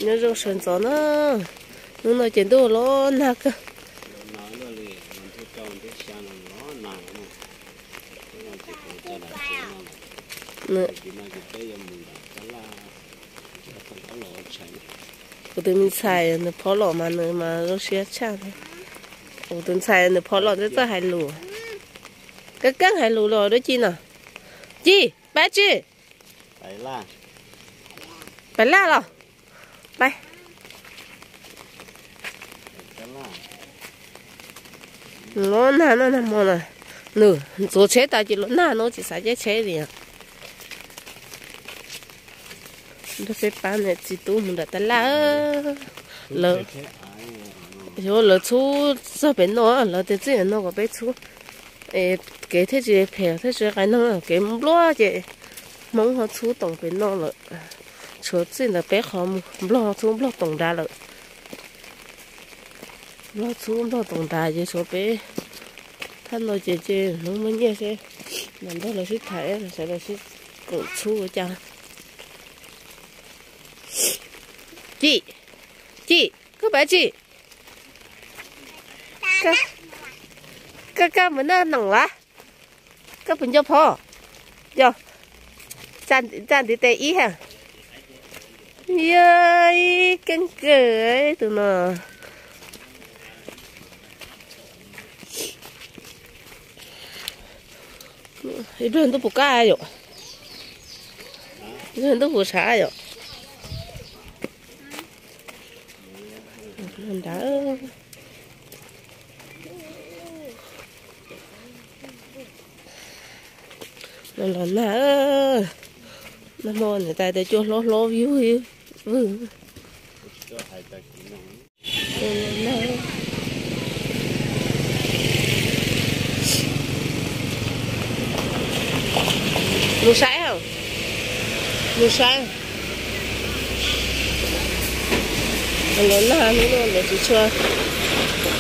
Nyob zoo sawv ntxov na. Hnub no ces ntuj los nag kawg. Kuv tus me ntxhais nws phob los mas nws mas zoo siab tshaj. Kuv tus ntxhais nws phob los twb txawj hais lus. Kab keeb hais lus los dab tsi no. Ci, pab tsi. Pais laj los. Pais. Los nag no nag hmo no. Nws ntxuav tsheb tas ces los nag no tsis xav caij tsheb li. Nrog peb pab niam txiv tub mus nram tab laj. Lawv, lawv txhub txog pem no, lawv tias txij no kom peb txhub. Kev thiaj tsis phem thiaj tsis qaiv neeg, kev mus Nplog ces Hmoob ho txhub toom pem no lawm. Tshuav txij ntawd peb qhov mus Nplog txhub Nplog toom nrad lawm. Nplog txhub Nplog toom nrad ces tshuav peb. Thaj no ces ces Hmoob muaj nyiaj seb, mam nrog lawv sib tham, sawv daws sib koom txhub ua cas. Ci, Ci, koj pab Ci. Koj, koj mus noj noom las? Koj puas nco phob? Yog, tsa ntiv tes ib ha. Yog ib keeb kawg tus no. Ib pliag ntuj puas kaj yom? Ib pliag ntuj puas sav yom? Nrad no los nag, nag hmo niam tais tias cua hlob hlob vwg vwg. Mus saib, mus saib. Los nag hnub no lawv tsis tshua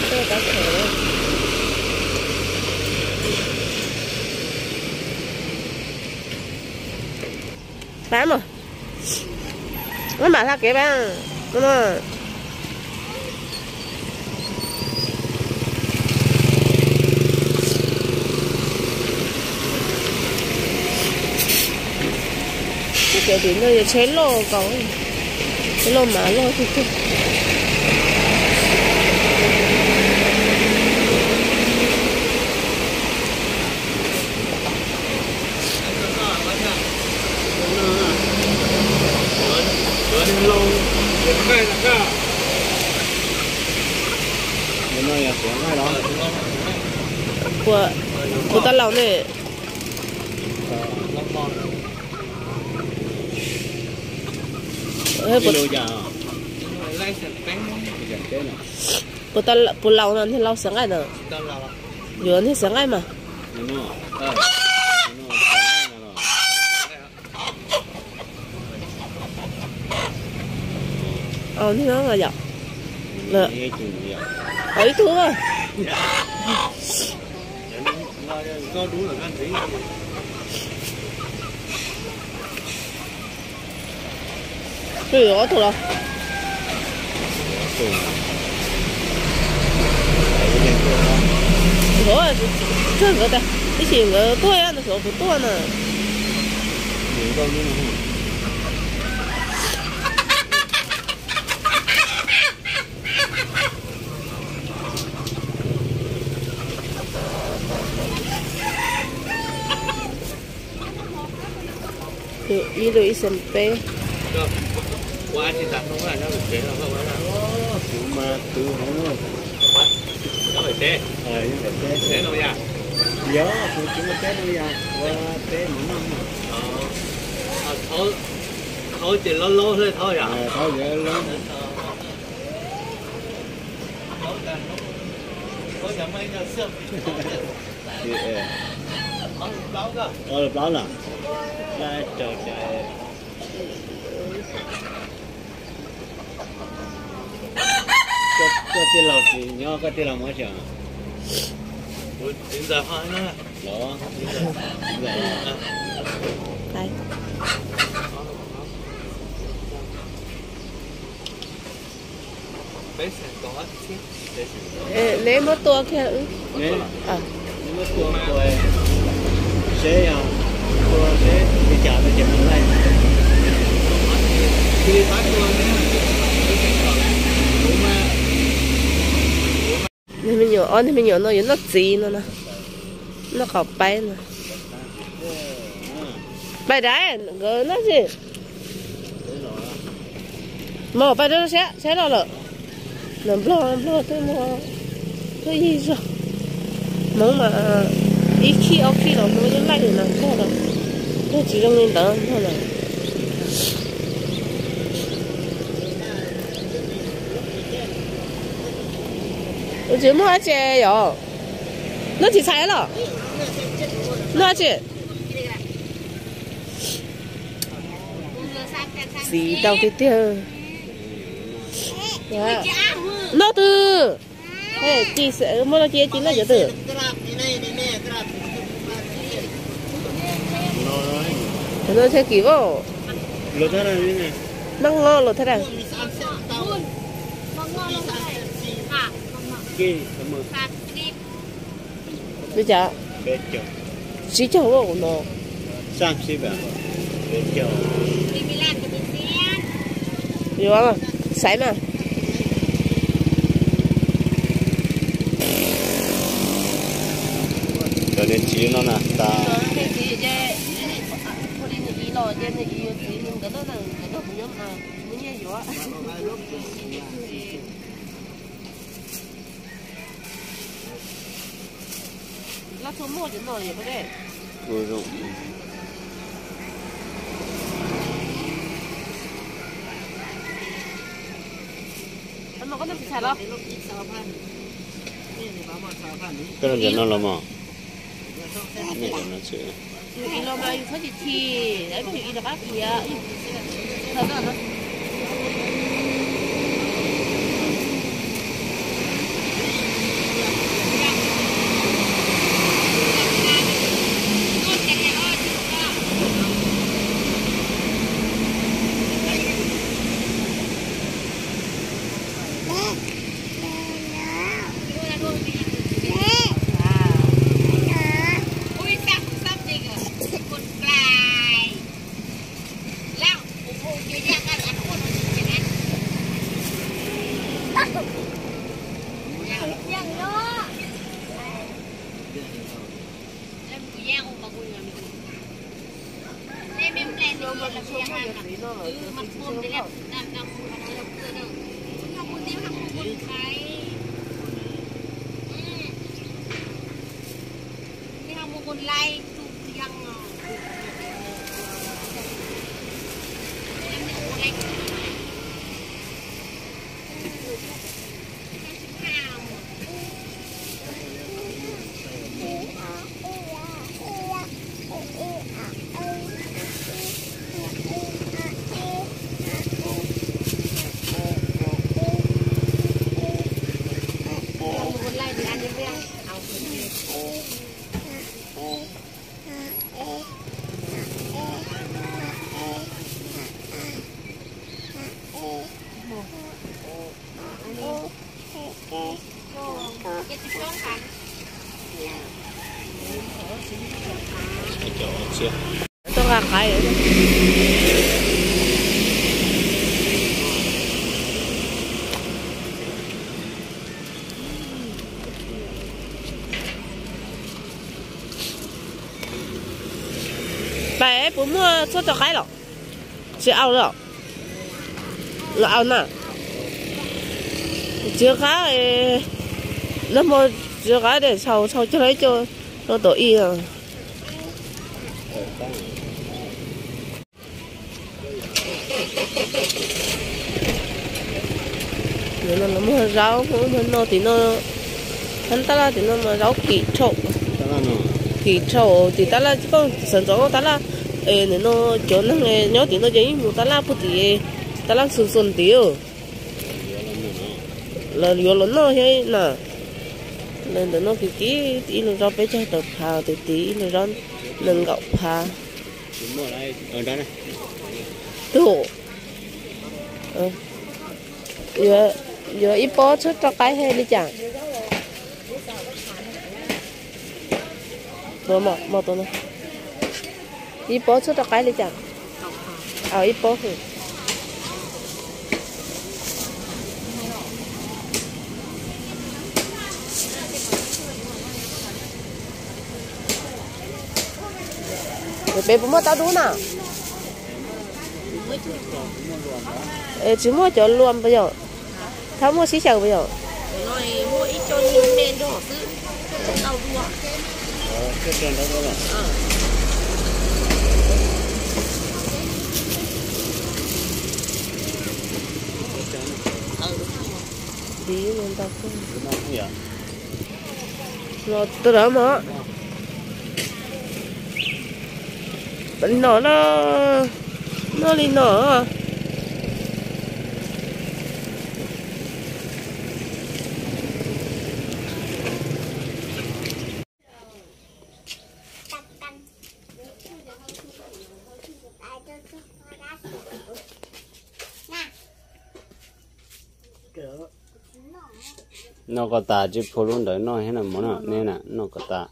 tuaj tab khaum. Pab mas, pab mam hla kev pab no. Cov tim no yog tsheb loj nkaus, tsheb loj mas loj tiag tiag. Puas tau laus ne? Puas laus no niag laus xeev nqaij no? Yuav niag xeev nqaij mas. Au, niag no yom. Au, ib tug. Twb yuav ob tug los? Ov, txog nkawd tas, ib chim nkawd tuaj, ntawd xyov kuv tuaj na. Ib lub ib xees peb. Yog, kuv tsis muaj teb no yog ua teb mov noj. Thaub ces loj loj thiab thaub yom? Thaub ces loj loj. Plaub no. Koj tij laug tsis nyob, koj tij laug mus tsev. Los, txiv ntxawm ho los. Neb muab tua kiag. Seb, tua seb li cas no ces mus laij. Niag me nyuam, ob niag me nyuam no yuav noj txiv no na, noj qaum paib no. Pais dab, nkawd noj txiv. Mas pais dab saib, saib los lawm. Nas nplog, nplog twb muaj, twb yig zog. Hmoob mas ib khib ob khib los Hmoob yeej laij nas nplog lawm. Nplog tsis zoo li ntawd nplog lawm. Ua tsis muaj dab tsi yom? Noj txiv txhais los? Noj tsis? Txiv ntau tiag tiag. Noj twg? Muaj no cia ci noj cov twg? Cov no thiaj kim vauj. Maj ngo los thaj dab. Li cas? Tsib caug no. Yuav xaiv mas. Cov niag txiv no na tas. Koj noj cov no los mog? Tau nqa qaib. Pais puas muaj txhua cov qaib los? Tsis au los? Los au na. Txiv qab, nag hmo txiv qab de txhau txhau cog ib co rau tom ib. Nim no lawv muag zaub, muag no tim no, tab laj tim no mas zaub kim rhau, kim rhau tim tab laj, koj sawv ntxov tab laj, nim no cov neeg nyob tim no ces yeej mus tab laj puag tim tab laj xu xu ntiv. Lawv yuav los noj thiab na. Ntawm no kwv tij ib lub zaub peb caug tawm phav, tus tid ib lub zaub nees nkaum phav. Tus, yuav Yuav ib pob tshuaj rau qaib li cas? Ib pob tshuaj rau qaib li cas? Ib pob. Peb puas muaj tau dub na? Tsis muaj cov luam puas yom? Thaum muaj sib xyaw puas yom? Tiv ntau kawg. Los tau lawm mas. Noj na, noj li no. Noj kom tas tsis pub lub ntawd noj thiab na mov na, nej na noj kom tas.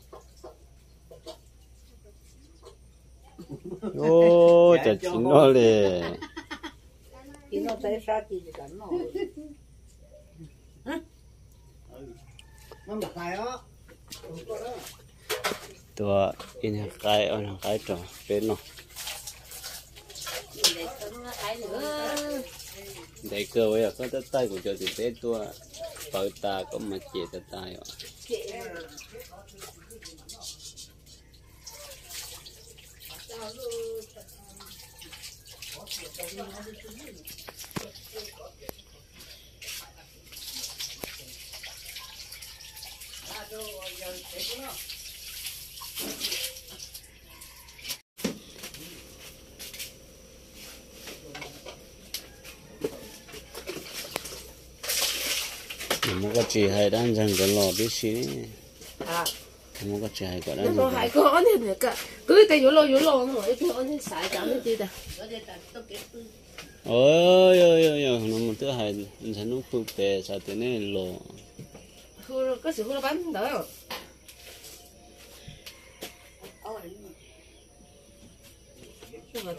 Ub, cas tsis noj li. Tua ib niag qaib ob niag qaib rau peb noj. Ntev kawg, yog koj tab taij kuv cov tim teb tuaj pawv tas koj mas cem tas tas yom. Muab koj tsis hais dab ntxawg nkawd los tib si. Muab koj tsis hais kom dab ntxawg. Kuv tias yuav los yuav los no, ob niag xav cas ne ti tas. Yog, yog, yog, no mus twb hais ntxhais hnub pw pem xav tias nej los. Koj sim hu rau pab ntawd.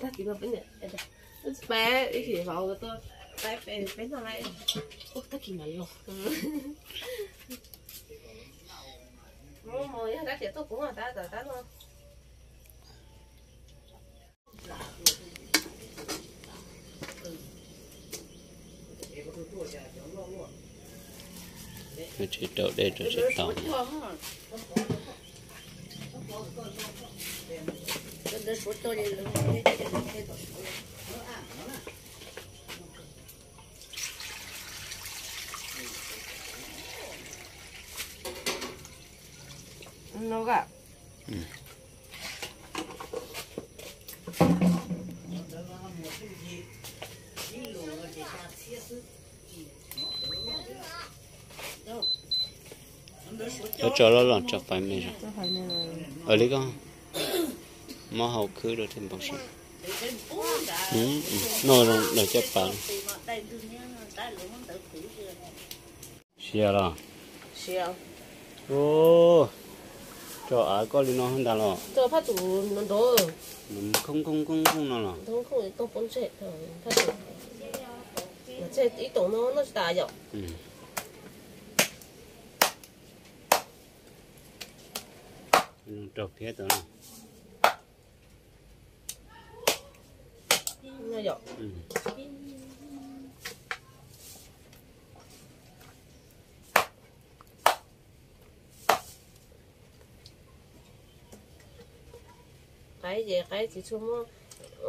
Tag kis no peb niam, peb, ib chim vauv tuaj, peb, peb noj lawm, ua tag kis mam los. Mus, mus yog dab tias tuaj kuv tab tom tab no. Tsis rau dej rau tsis tau. Koj tso loj los tso fais me os. Ua li koj, mob hau khwb rau thiaj npau suav. Noj zoo daws caj pas. Sia los? Tso av koj li no ntag los? Khoob khoob khoob khoob no los? Ib tom no noj tsis tas yom. Rau phiab tau. Qaib ces qaib tsis tshua muaj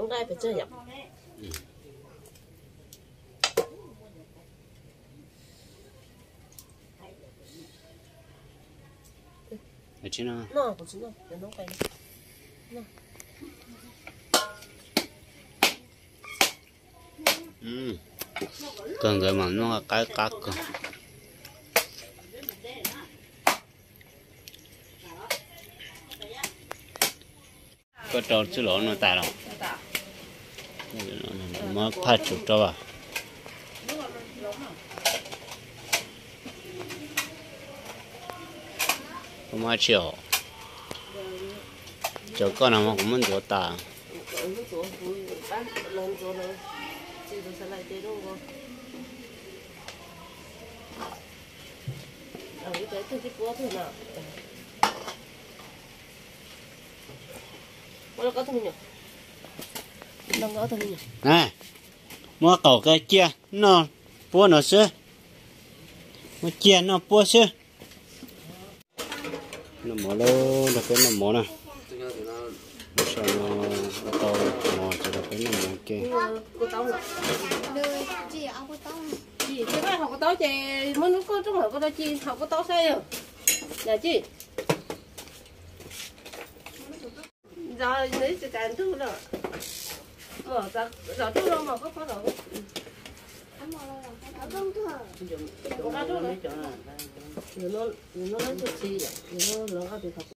nqaij pes tsawg yom. Kawg nkawd mas noj qaib qab kawg. Koj rau txwj los no tas los? Muab phaj tsum rau as. Koj muab tsi os? Cov koj no mas kuv muab ntxuav tas. Na, muab qaum cia noj puab no xwb. Muab cia noj puab xwb. Noj mov lauj, nrog peb noj mov na. Lub sij hawm no ua tau mov ces nrog peb noj mov ua ke. Ci, haus kuv taub ces muab lub koj rooj hauv ko rau Ci haus kuv taub saib yog. Yog Ci. Zov nws tsis kam ntug lawm. Zov rooj no mas koj phob zov.